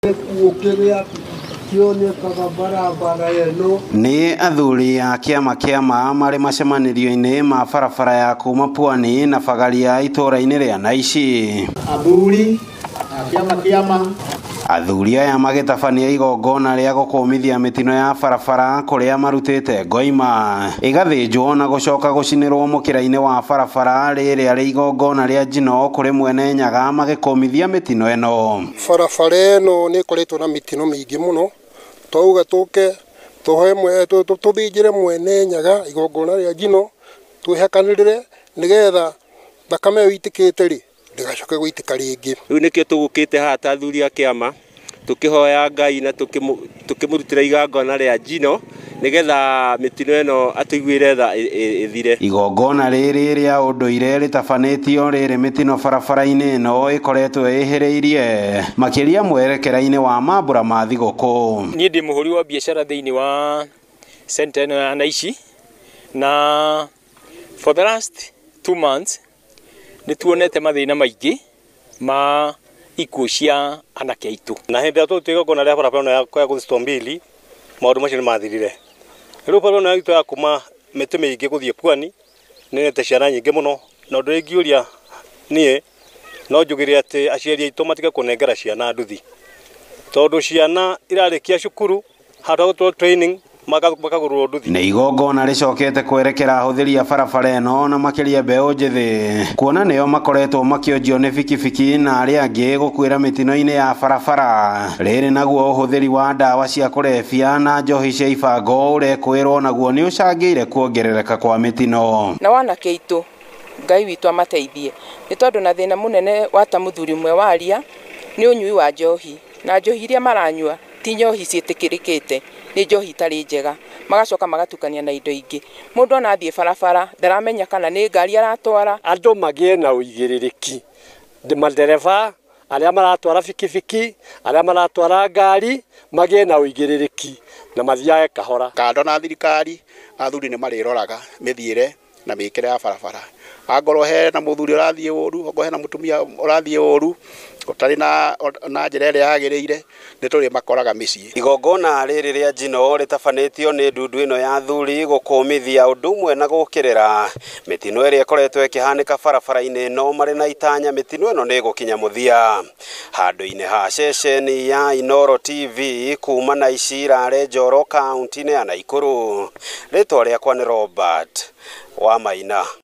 Gĩkuũ kĩrĩa kĩonekaga barabara ĩno. Nĩ athuri a kĩama kĩama marĩ macemanĩrio-inĩ ma barabara ya kuma Pwani na Bagaria itũũra-inĩ rĩa Naici. Athuri a kĩama kĩama. Athuri aya magĩtabania igongona rĩa gũkũmithia mĩtino ya barabara kũrĩa marutĩte ngoima ĩgathĩnjwo na gũcoka gũcinĩrwo mũkĩra-inĩ wa barabara rĩrĩa rĩ igongona rĩa njino kũrĩ mwene Nyaga magĩkũmithia mĩtino ĩno. Barabara ĩno nĩ ĩkoretwo na mĩtino mĩingĩ mũno, twauga tũke tũthĩnjĩre mwene Nyaga igongona rĩa njino twĩhakanĩrĩre nĩgetha thakame ĩyo ĩitĩkĩte rĩ ndĩgacoke gũitĩka rĩngĩ. Rĩu nĩkĩo tũgũkĩte haha ta athuri a kĩama tũkĩhoya Ngai na tũkĩmũrutĩra igongona rĩa njino nĩgetha mĩtino ĩno atũiguĩre tha ĩthire. Igongona rĩrĩ rĩa ũndũire rĩtabanĩtio rĩrĩ mĩtino barabara-inĩ ĩno ĩkoretwo ĩhĩrĩirie makĩria mwerekera-inĩ wa mambũra ma thigũkũ. Niĩ ndĩ mũhũri wa biacara thĩinĩ wa center ĩno ya Naici na for the last 2 months nĩ tuonete mathĩna maingĩ ma ikuũ cia anake aitũ. Na hĩndĩ ĩrĩa tũrutire igongona rĩa barabara ĩno ya gũthiĩ mbili maũndũ macio nĩ mathirire. Rĩu barabara ĩno itũ ya kuma mĩtĩ mĩingĩ gũthiĩ Pwani nĩ ciana nyingĩ mũno, na ũndũ ingĩũria niĩ no njugire atĩ aciari aitũ matige kũnengera ciana nduthi, tondũ ciana irarĩkia cukuru handũ ha gũtwarwo training makagũrwo nduthi. Nĩ igongona rĩcokete kwerekera ahũthĩri a barabara ĩno na makĩria mbeũ njĩthĩ kuona nĩo makoretwo makĩonjio nĩ bikibiki na arĩa angĩ gũkuĩra mĩtino-inĩ ya barabara. Rĩrĩ naguo ũhũthĩri wa ndawa cia kũrebia na njohi cia ibango ũrekwĩrwo naguo nĩ ũcangĩire kuongerereka kwa mĩtino. Na wanake aitũ Ngai witũ amateithie nĩ tondũ na thĩna mũnene wa ta mũthuri ũmwe waria nĩ ũnyui wa njohi, na njohi iria maranyua ti njohi ciĩtĩkĩrĩkĩte, nĩ njohi itarĩ njega, magacoka magatukania na indo ingĩ. Mũndũ ona athiĩ barabara ndaramenya kana nĩ ngari aratwara. Andũ magĩe na ũigĩrĩrĩki, madereba arĩa maratwara bikibiki, arĩa maratwara ngari magĩe na ũigĩrĩrĩki na mathiage kahora. Kando na thirikari athuri nĩ marĩroraga mĩthiĩre na mĩkĩre ya barabara. Angorwo hena mũthuri ũrathiĩ ũru, angorwo hena mũtumia ũrathiĩ ũru ũtarĩ na njĩra ĩrĩa yagĩrĩire, nĩ tũrĩmakoraga mĩciĩ. Igongona rĩrĩ rĩa njino rĩtabanĩtio nĩ ndundu ĩno ya athuri gũkũmithia ũndũ ũmwe na gũkĩrĩra mĩtino ĩrĩa ĩkoretwo ĩkĩhanĩka barabara-inĩ ĩno marĩ na itanya mĩtino ĩno nĩ ĩgũkinya mũthia. Handũ-inĩ ha ceceni ya Inooro TV kuma Naici Irare Njoro kaunti-inĩ ya Naikuru, rĩtwa rĩakwa nĩ Robert Wamaina.